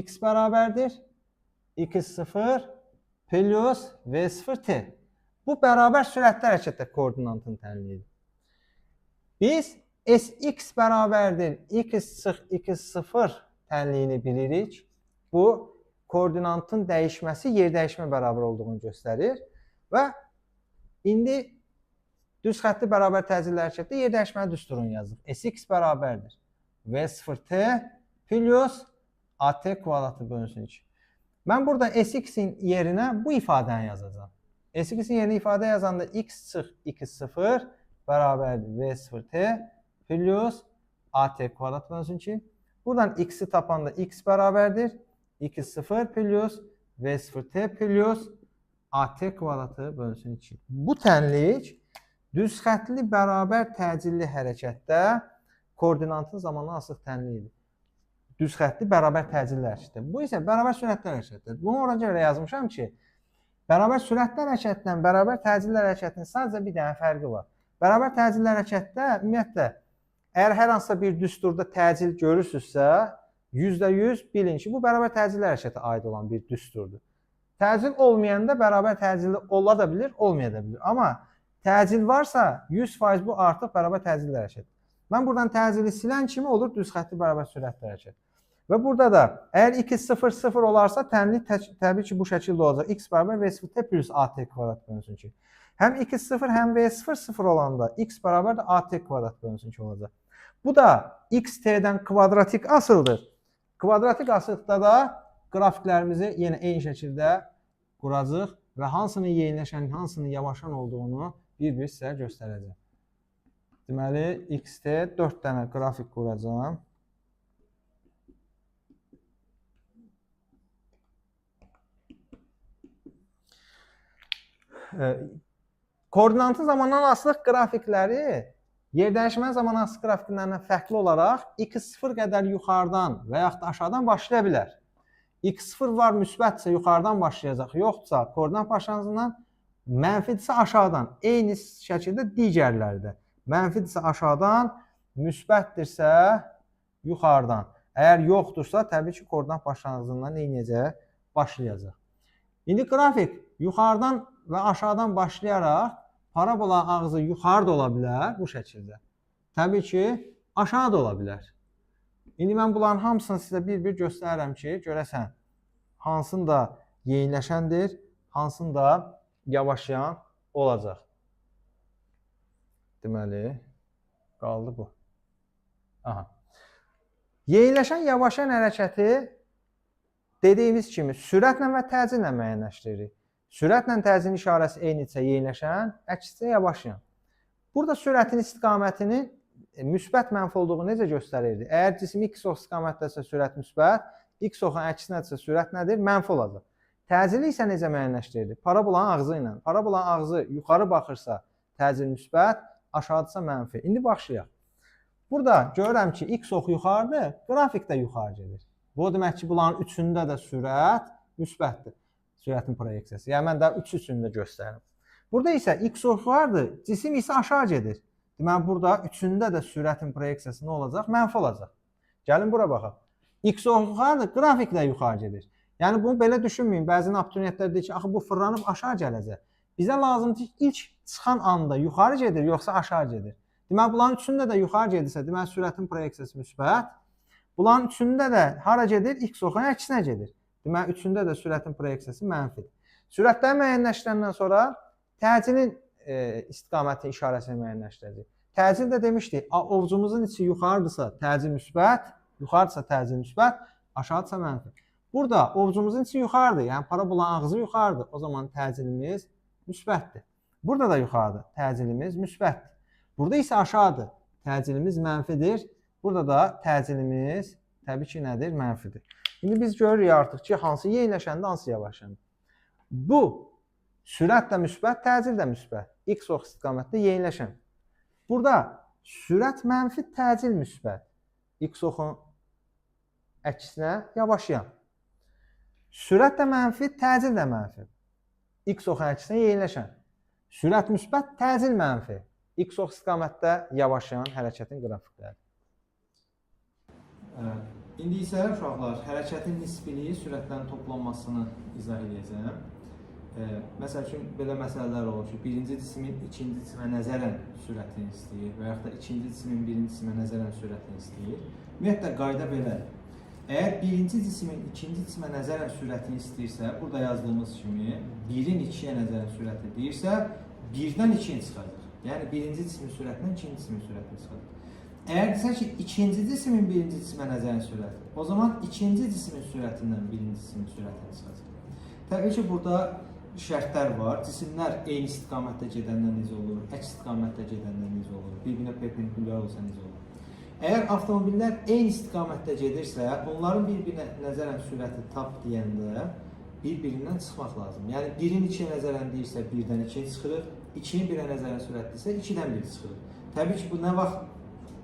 X bərabərdir x0 plus v0t. Bu bərabər sürətli hərəkətdə koordinatın tənliyidir. Biz sx bərabərdir x çıx x0 tənliyini bilirik. Bu koordinatın dəyişməsi yer dəyişmə bərabər olduğunu göstərir və indi düz xətli bərabər təcilli hərəkətdə yer dəyişmə düsturunu yazdıq. Sx bərabərdir v0t plus at kvadratı bölünsün 2. Mən burada sx-in yerinə bu ifadəni yazacağam. Sx-in yerinə ifadə yazanda x çıx x0 bərabərdir v0t plus at kvadrat bölünsün 2. Buradan x-i tapanda x bərabərdir x0 plus v0t plus at kvadratı bölünsün 2. Bu tənlik düz xətli bərabər təcilli hərəkətdə koordinatın zamandan asılıq tənliyidir. Düz xətli bərabər təcilli hərəkətdə. Bu isə bərabər sürətli hərəkətdə. Bunu ora görə yazmışam ki, bərabər sürətli hərəkətlə bərabər təcilli hərəkətin sadəcə bir dənə fərqi var. Bərabər təcilli hərəkətdə ümumiyyətlə əgər hər hansısa bir düsturda təcil görürsünüzsə, %100 bilin ki, bu bərabər təcilli hərəkətə aid olan bir düsturdur. Təcil olmayanda bərabər təcilli ola da bilir, olmaya da bilir. Amma təcil varsa 100% bu artıq bərabər təcilli hərəkət. Mən buradan təcili silən kimi olur düz xəttli bərabər sürətli hərəkət. Və burada da əgər x 0, 0 olarsa tənlik təbii ki bu şəkildə olacaq. X bərabər V0 t plus AT kvadrat bölünsün 2. Həm x 0, həm V0 0 olanda x bərabər də AT kvadrat bölünsün 2 olacaq. Bu da xt-dən kvadratik asıldır. Kvadratik asılıqda da qrafiklərimizi yenə eyni şəkildə quracaq və hansının yeniləşən, hansının yavaşan olduğunu bir-bir sizə göstərəcəm. Deməli, xt 4 dənə qrafik quracağam. Koordinatın zamandan asılıq qrafikləri yerdəyişmənin zamandan asılıq qrafiklərindən fərqli olaraq x0 qədər yuxarıdan və yaxud da aşağıdan başlaya bilər. X0 var müsbətsə yuxarıdan başlayacaq, yoxdursa koordinat başlanğıcından, mənfidirsə aşağıdan. Eyni şəkildə digərləri də. Mənfidirsə aşağıdan, müsbətdirsə yuxarıdan. Əgər yoxdursa, təbii ki, koordinat başlanğıcından neynəyəcək? Başlayacaq. İndi qrafik yuxarıdan və aşağıdan başlayaraq parabola ağzı yuxarı da ola bilər bu şəkildə. Təbii ki, aşağı da ola bilər. İndi mən bunların hamısını sizə bir-bir göstərirəm ki, görəsən hansında yeniləşəndir, hansında yavaşlayan olacaq. Deməli, qaldı bu. Aha. Yeniləşən, yavaşlayan hərəkəti dediyimiz kimi sürətlə və təcillə müəyyənləşdiririk. Sürətlə təcilin işarəsi eynidirsə yeniləşən, əksinə yavaşlayan. Burada sürətin istiqamətini müsbət mənfi olduğu necə göstərirdi? Əgər cisim x ox istiqamətdəsə sürət müsbət, x oxun əksinədirsə sürət nədir? Mənfi olacaq. Təcili isə necə müəyyənləşdirirdi? Parabolanın ağzı ilə. Parabolanın ağzı yuxarı baxırsa təcil müsbət, aşağıdırsa mənfi. İndi başlayaq. Burada görürəm ki, x oxu yuxarıdır, qrafik də yuxarı gedir. Bu o demək ki, bunların üçündə də sürət müsbətdir. Sürətin proyeksiyası. Yəni mən də üçü üçündə göstərirəm. Burada isə x oxu yuxarıdır, cisim isə aşağı gedir. Deməli, burada üçündə də sürətin proyeksiyası nə olacaq? Mənfi olacaq. Gəlin bura baxaq. X oxu yuxarıdır, qrafik də yuxarı gedir. Yəni bunu belə düşünməyin. Bəzən abituriyentlər deyir ki, axı bu fırlanıb aşağı gələcək. Bizə lazımdır ki, ilk çıxan anda yuxarı gedir, yoxsa aşağı gedir. Deməli, bunların üçündə də yuxarı gedirsə, deməli, sürətin proyeksiyası müsbət. Bunların üçündə də hara gedir? X oxunun əksinə gedir. Deməli, üçündə də sürətin proyeksiyası mənfidir. Sürətləri müəyyənləşdirəndən sonra təcilin istiqaməti işarəsini müəyyənləşdirəcək. Təcil də demişdik, ovcumuzun içi yuxarıdırsa təcil müsbət, yuxarıdırsa təcil müsbət, aşağıdırsa mənfi. Burada ovcumuzun içi yuxarıdır, yəni parabolanın ağzı yuxarıdır. O zaman təcilimiz müsbətdir. Burada da yuxarıdır, təcilimiz müsbətdir. Burada isə aşağıdır, təcilimiz mənfidir. Burada da təcilimiz təbii ki nədir? Mənfidir. İndi biz görürük artıq ki, hansı yeniləşəndə, hansı yavaşlandı. Bu sürət də müsbət, təcil də müsbət. X ox istiqamətdə yeniləşən. Burada sürət mənfi, təcil müsbət. X oxun əksinə yavaşlayan. Sürət də mənfi, təcil də mənfi. X oxun əksinə yeniləşən. Sürət müsbət, təcil mənfi. X ox istiqamətdə yavaşlayan hərəkətin qrafikləri. İndi isə uşaqlar, hərəkətin nisbiliyi sürətlərin toplanmasını izah edəcəm. Məsəl üçün, belə məsələlər olur ki, birinci cismin ikinci cisimə nəzərən sürətini istəyir və yaxud da ikinci cismin birinci cisimə nəzərən sürətini istəyir. Ümumiyyətlə, qayda belədir. Əgər birinci cismin ikinci cisimə nəzərən sürətini istəyirsə, burada yazdığımız kimi 1-in 2-yə nəzərən sürəti deyirsə, 1-dən 2-ni çıxacaq. Yəni, birinci cismin sürətindən ikinci cismin sürətini çıxacaq. Əgər desə ki, ikinci cismin birinci cisimə nəzərən sürəti, o zaman ikinci cismin sürətindən birinci cismin sürətini çıxacaq. Təbii ki, burada şərtlər var. Cisimlər eyni istiqamətdə gedəndən necə olur, əks istiqamətdə gedəndən necə olur, bir-birinə perpendikulyar olsa necə olur. Əgər avtomobillər eyni istiqamətdə gedirsə, onların bir-birinə nəzərən sürəti tap deyəndə bir-birindən çıxmaq lazım. Yəni, 1-in 2-yə nəzərən deyirsə, 1-dən 2-yə çıxırıq, 2-nin 1-ə nəzərən sürətdirsə, 2-dən 1 çıxırıq. Təbii ki, bu nə vaxt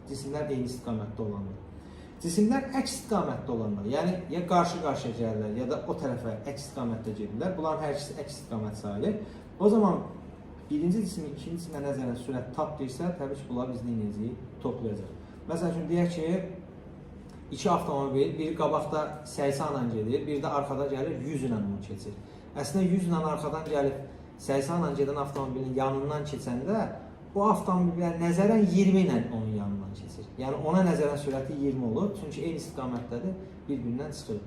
cisimlər eyni istiqamətdə olanda. Cisimlər əks istiqamətdə olanda, yəni ya qarşı-qarşıya gəlirlər, ya da o tərəfə əks istiqamətdə gedirlər. Bunların hər ikisi əks istiqamət sayılır. O zaman birinci cismin ikinci cisimə nəzərən sürət tap deyirsə, təbii ki, bunları biz nə edəcəyik? Toplayacaq. Məsəl üçün, deyək ki, iki avtomobil, biri qabaqda 80 ilə gedir, biri də arxada gəlir 100 ilə onu keçir. Əslində 100 ilə arxadan gəlib 80 ilə gedən avtomobilin yanından keçəndə o avtomobillər nəzərən 20 ilə onun yanından keçir. Yəni ona nəzərən sürəti 20 olur. Çünki eyni istiqamətdədir, bir-birindən çıxır.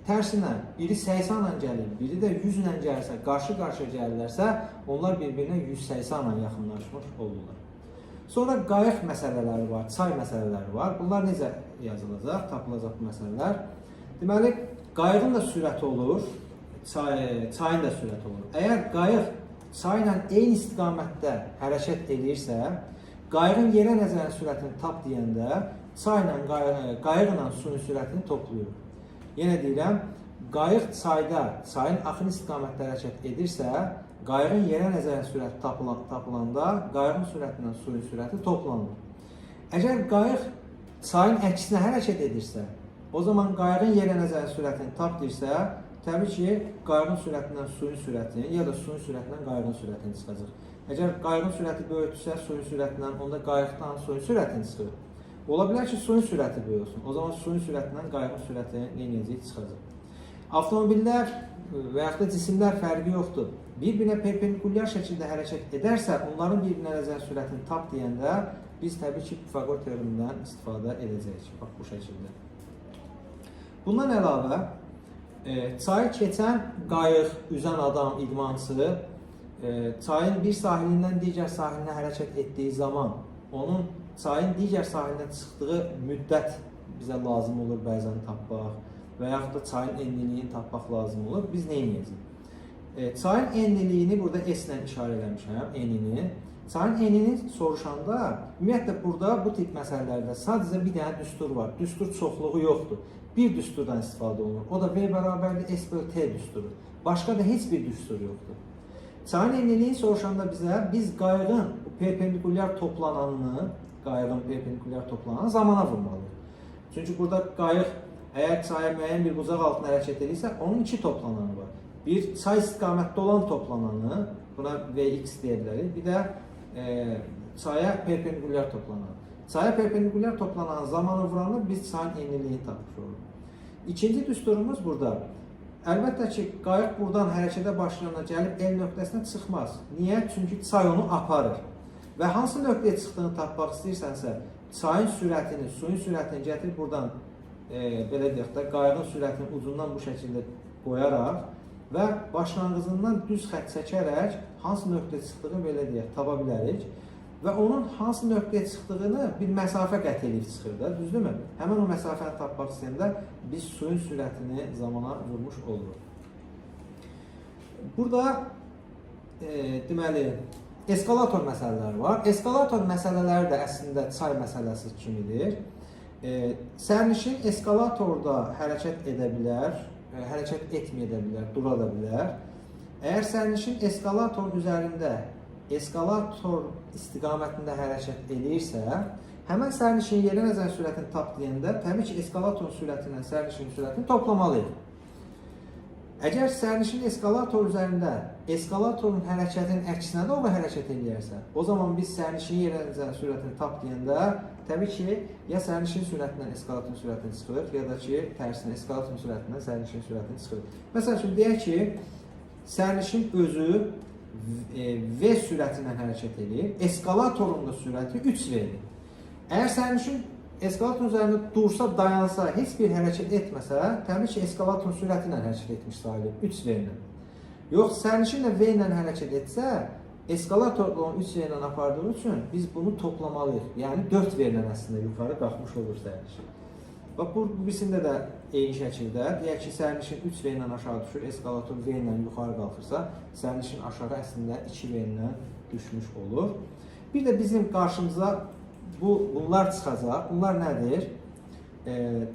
Tərsinə, biri 80 ilə gəlir, biri də 100 ilə gəlirsə, qarşı-qarşıya gəlirlərsə, onlar bir-birinə 180 ilə yaxınlaşmış olurlar. Sonra qayıq məsələləri var, çay məsələləri var. Bunlar necə yazılacaq, tapılacaq bu məsələlər? Deməli, qayığın da sürəti olur, çayın da sürəti olur. Əgər qayıq çayla eyni istiqamətdə hərəkət eləyirsə, qayığın yerə nəzərən sürətini tap deyəndə çayla qayıqla suyun sürətini toplayır. Yenə deyirəm, qayıq çayda, çayın axın istiqamətdə hərəkət edirsə, qayığın yerə nəzərən sürəti tapılanda qayığın sürətindən suyun sürəti toplanır. Əgər qayıq çayın əksinə hərəkət edirsə, o zaman qayığın yerə nəzərən sürətini tap deyirsə, təbii ki, qayığın sürətindən suyun sürətini ya da suyun sürətindən qayığın sürətini çıxacaq. Əgər qayığın sürəti böyükdürsə, suyun sürətindən, onda qayıqdan suyun sürətini çıxır. Ola bilər ki, suyun sürəti böyük olsun. O zaman suyun sürətindən qayığın sürətini nə edəcək? Çıxacaq. Avtomobillər və yaxud da cisimlər fərqi yoxdur. Bir-birinə perpendikulyar şəkildə hərəkət edərsə, onların bir-birinə nəzərən sürətini tap deyəndə biz təbii ki, Pifaqor teoremindən istifadə edəcəyik. Bax, bu şəkildə. Bundan əlavə, çayı keçən qayıq, üzən adam, idmançı, çayın bir sahilindən digər sahilinə hərəkət etdiyi zaman onun çayın digər sahilinə çıxdığı müddət bizə lazım olur bəzən tapmaq və yaxud da çayın enliliyini tapmaq lazım olur. Biz nə edəcəyik? Çayın enliliyini burada S ilə işarə eləmişəm, enini. Çayın enini soruşanda, ümumiyyətlə burada bu tip məsələlərdə sadəcə bir dənə düstur var. Düstur çoxluğu yoxdur. Bir düsturdan istifadə olunur. O da V bərabərdir S bölü T düsturu. Başqa da heç bir düstur yoxdur. Çayın enliliyini soruşanda bizə, biz qayığın perpendikulyar toplananını, zamana vurmalıyıq. Çünki burada qayıq əgər çaya müəyyən bir bucaq altında hərəkət edirsə, onun iki toplananı var. Bir çay istiqamətdə olan toplananı, buna Vx deyə bilərik. Bir də çaya perpendikulyar toplananı. Çaya perpendikulyar toplanan zamanı vuranda biz çayın enliliyini tapmış oluruq. İkinci düsturumuz burada. Əlbəttə ki, qayıq buradan hərəkətə başlayanda gəlib L nöqtəsinə çıxmaz. Niyə? Çünki çay onu aparır. Və hansı nöqtəyə çıxdığını tapmaq istəyirsənsə, çayın sürətini, suyun sürətini gətirib buradan, belə deyək də, qayığın sürətini ucundan bu şəkildə qoyaraq və başlanğıcından düz xətt çəkərək hansı nöqtəyə çıxdığını belə deyək, tapa bilərik. Və onun hansı nöqtəyə çıxdığını bir məsafə qət edib çıxır da, düzdürmü? Həmin o məsafəni tapmaq istəyəndə biz suyun sürətini zamana vurmuş oluruq. Burada deməli, eskalator məsələləri var. Eskalator məsələləri də əslində çay məsələsi kimidir. Sərnişin eskalatorda hərəkət edə bilər, hərəkət etməyə də bilər, dura da bilər. Əgər sərnişin eskalator üzərində eskalator istiqamətində hərəkət eləyirsə, həmən sərnişin yerə nəzər sürətini tap deyəndə, təbii ki, eskalatorun sürəti ilə sərnişin sürətini toplamalıyıq. Əgər sərnişin eskalator üzərində eskalatorun hərəkətinin əksinə doğru hərəkət eləyərsə, o zaman biz sərnişin yerə nəzər sürətini tap deyəndə, təbii ki, ya sərnişin sürətindən eskalatorun sürətini çıxır, ya da ki, tərsinə eskalatorun sürətindən sərnişin sürətini çıxır. Məsəl üçün, deyək ki, sərnişin özü V sürəti ilə hərəkət eləyir. Eskalatorun da sürəti 3V-dir. Əgər sərnişin eskalatorun üzərində dursa, dayansa, heç bir hərəkət etməsə, təbii ki, eskalatorun sürəti ilə hərəkət etmiş sayılır, 3V ilə. Yox, sərnişin də V ilə hərəkət etsə, eskalator onu 3V ilə apardığı üçün biz bunu toplamalıyıq. Yəni 4V ilə əslində yuxarı qalxmış olur sərnişin. Bax, bu birisində də eyni şəkildə, deyək ki, sərnişin 3V ilə aşağı düşür, eskalator V ilə yuxarı qalxırsa, sərnişin aşağı əslində 2V ilə düşmüş olur. Bir də bizim qarşımıza bunlar çıxacaq. Bunlar nədir?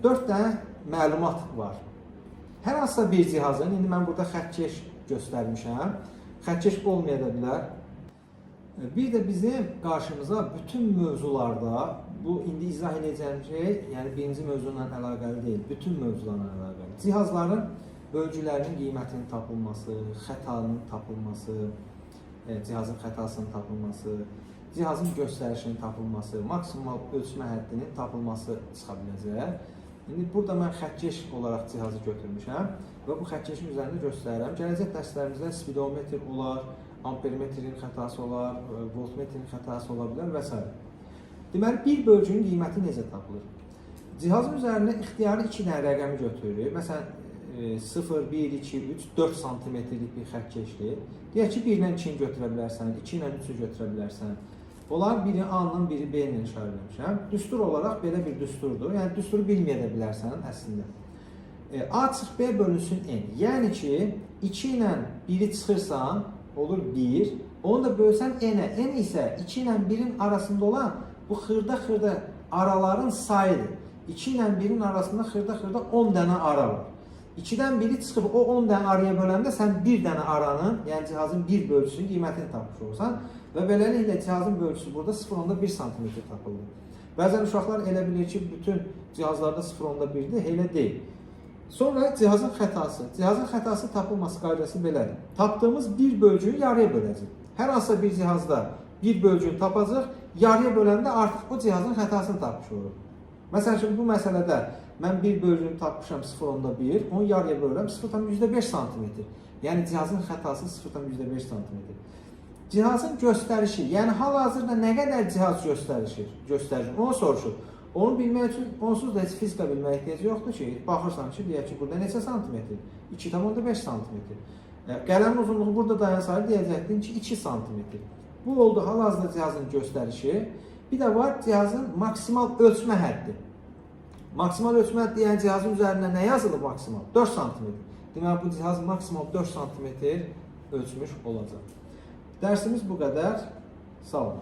4 dənə məlumat var. Hər hansısa bir cihazın, indi mən burada xəttkeş göstərmişəm, xəttkeş olmaya da bilər. Bir də bizim qarşımıza bütün mövzularda, bu indi izah edəcəyim şey, yəni birinci mövzuyla əlaqəli deyil, bütün mövzularla əlaqəli. Cihazların bölgülərinin qiymətinin tapılması, xətanın tapılması, cihazın xətasının tapılması, cihazın göstərişinin tapılması, maksimal ölçmə həddinin tapılması çıxa biləcək. İndi burada mən xəttkeş olaraq cihazı götürmüşəm və bu xəttkeşin üzərində göstərirəm. Gələcək dərslərimizdə spidometr olar, ampermetrin xətası olar, voltmetrin xətası ola bilər və s. Deməli, bir bölgünün qiyməti necə tapılır? Cihazın üzərinə ixtiyari 2 dənə rəqəmi götürürük. Məsələn, 0, 1, 2, 3, 4 santimetrlik bir xəttkeşdir. Deyək ki, 1 ilə 2-ni götürə bilərsən, 2 ilə 3-ü götürə bilərsən. Onlar biri A-la, biri B ilə işarə eləmişəm. Düstur olaraq belə bir düsturdur. Yəni düsturu bilməyə də bilərsən əslində. A çıx B bölünsün N. Yəni ki, 2 ilə 1-i çıxırsan, olur 1. Onu da bölsən N-ə. N isə 2 ilə 1-in arasında olan bu xırda-xırda araların sayıdır. 2 ilə 1-in arasında xırda-xırda 10 dənə ara var. 2-dən 1-i çıxıb o 10 dənə araya böləndə sən bir dənə aranın, yəni cihazın bir bölgüsünün qiymətini tapmış olursan və beləliklə cihazın bölgüsü burada 0,1 sm tapıldı. Bəzən uşaqlar elə bilir ki, bütün cihazlarda 0,1-dir, elə deyil. Sonra cihazın xətası. Cihazın xətası tapılması qaydası belədir. Tapdığımız bir bölgünü yarıya böləcək. Hər hansısa bir cihazda bir bölgünü tapacaq, yarıya böləndə artıq o cihazın xətasını tapmış oluruq. Məsəl üçün bu məsələdə mən bir bölgünü tapmışam 0,1, onu yarıya bölürəm 0,5 sm. Yəni cihazın xətası 0,5 sm. Cihazın göstərişi, yəni hal-hazırda nə qədər cihaz göstərir, onu soruşur. Onu bilmək üçün onsuz da heç fizika bilməyə ehtiyac yoxdur ki, baxırsan ki, deyək ki, burada neçə santimetr? 2,5 santimetr. Qələmin uzunluğu burada dayansaydı deyəcəkdin ki, 2 santimetr. Bu oldu hal-hazırda cihazın göstərişi. Bir də var cihazın maksimal ölçmə həddi. Maksimal ölçmə həddi, yəni cihazın üzərində nə yazılıb maksimal? 4 sm. Deməli bu cihaz maksimal 4 sm ölçmüş olacaq. Dərsimiz bu qədər. Sağ olun.